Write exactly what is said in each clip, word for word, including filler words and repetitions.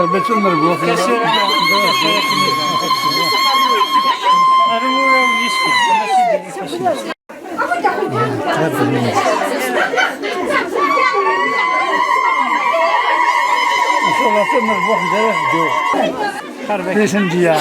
Bac ad nerbeḥ. Bac ad nerbeḥ. Di sendiya.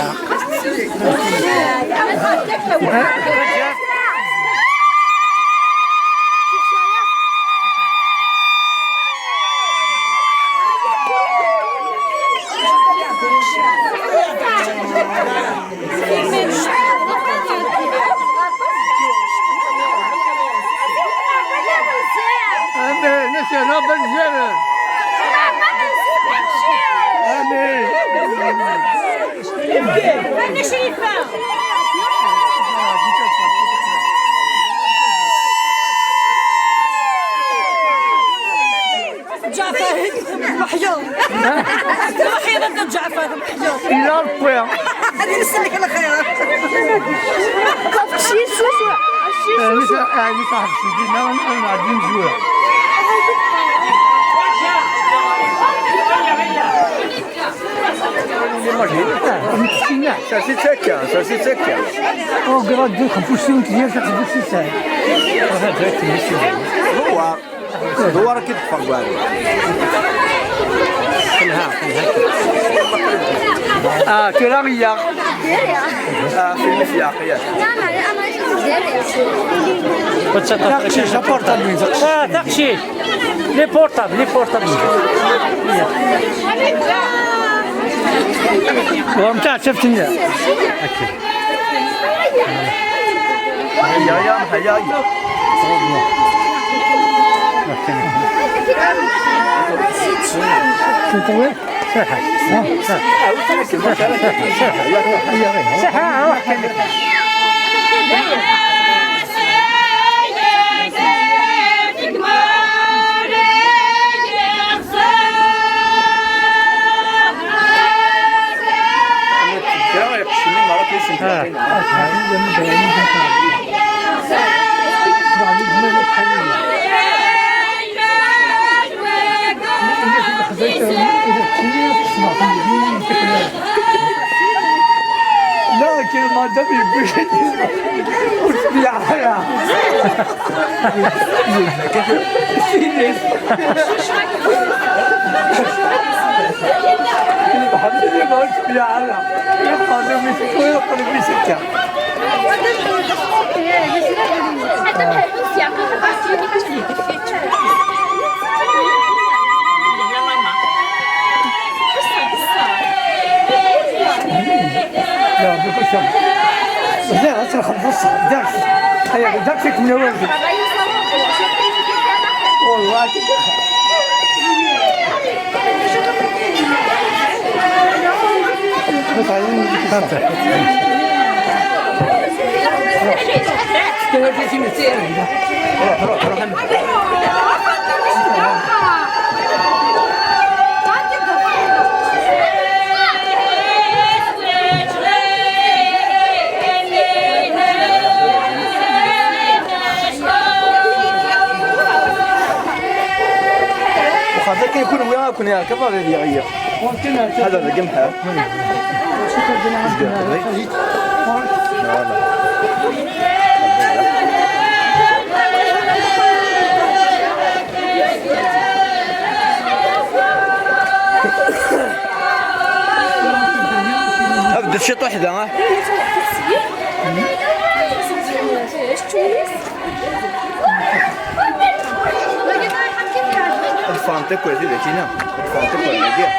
Amin, nasi Rabbi nzeren. Amin. Amin. Amin. Ǧaɛfar, meḥyuḍ. Meḥyuḍ akka Ǧaɛfar, meḥyuḍ. Yella Ṛebbi. Ad nsellek lxir. Qaqcic, s wacu? Ɛni sa-, ɛni ṣaḥeb sidina, ad nɛeddi nezwir. Sers-itt akka, sers-itt akka. Oh, grad de xenfusi n tiyal taxenfusit sɛiɣ. Dewwer. Dewwer akka i d-ṭṭfeɣ deg uɛrur. Telha, telha. Ah, tura iya. Ah, fi lmefyaq, yak. Taqcict, apportable. Ah, taqcict. Les portables, les portables. Ur ntaɛ ttaft-nni. هيا، هيا، هيا، هيا. صحة، صحة. صحة، روح. لا، كاين مادام يبي ور تبيع حاجة. الحمد لله، ما ور تبيع حاجة. يبقى لهم يسكتوا، يبقى لهم يسكتوا. لا، بكل شيء. لا، أصلاً خمسة، داكس. أيوة، داكس يكمل أول شيء. والله كده. وخاطر كي يكون وياكم يا كبر يا غير. هذا الرقم حار. أبدا شي طحدة، ها؟ الفانتيك وهذه ذاك هنا. الفانتيك ولا كيف؟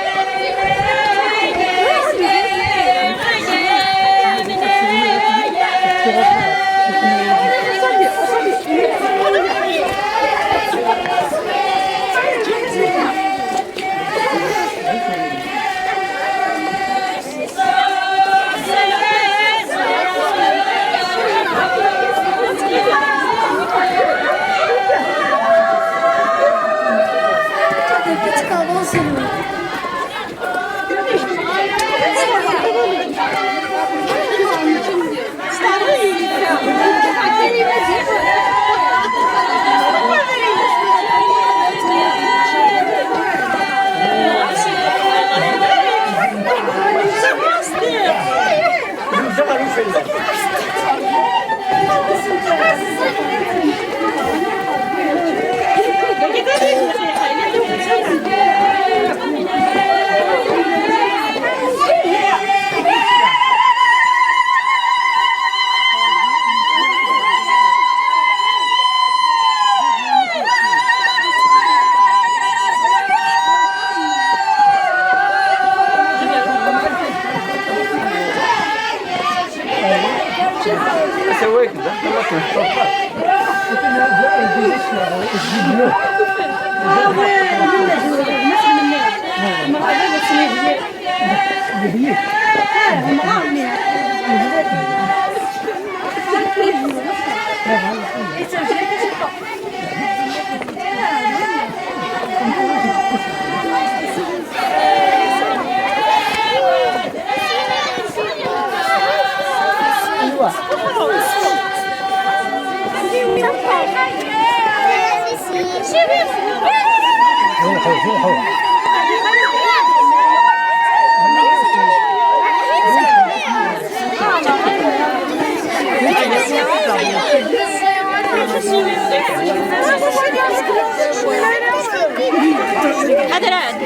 هذا رعد.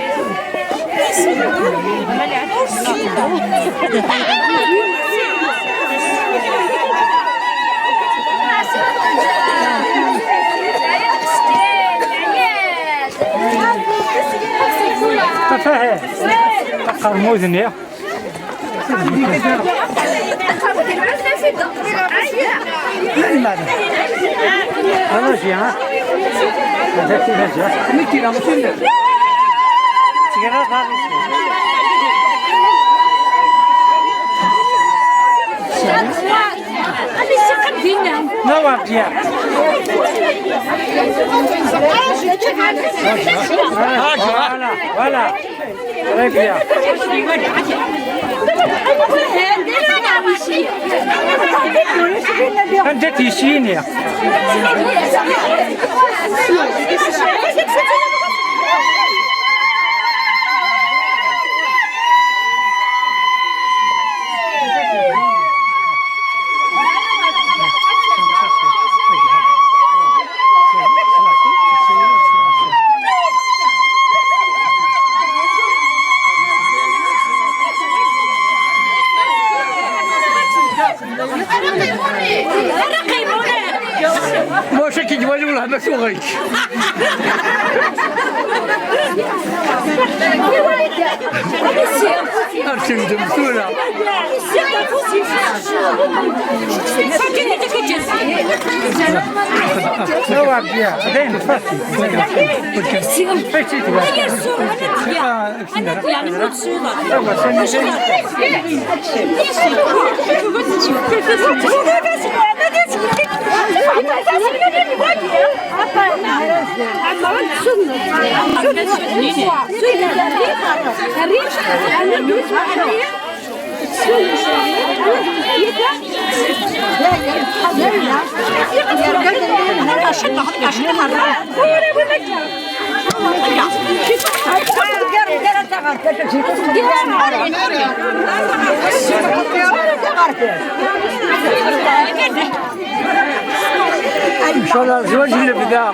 Tafahest. Aqermud-nni. Ala ji, ha? Ala ji, ala ji. Tira ɣer Voilà, voilà. Très bien. Anda-t yisili-nni? Maca ki d-wali wala ma tuɣ-ik. Ar tendem tura. Awa, bien, bien, facile. Facile, ouais. إن شاء الله زواج اللي بدا.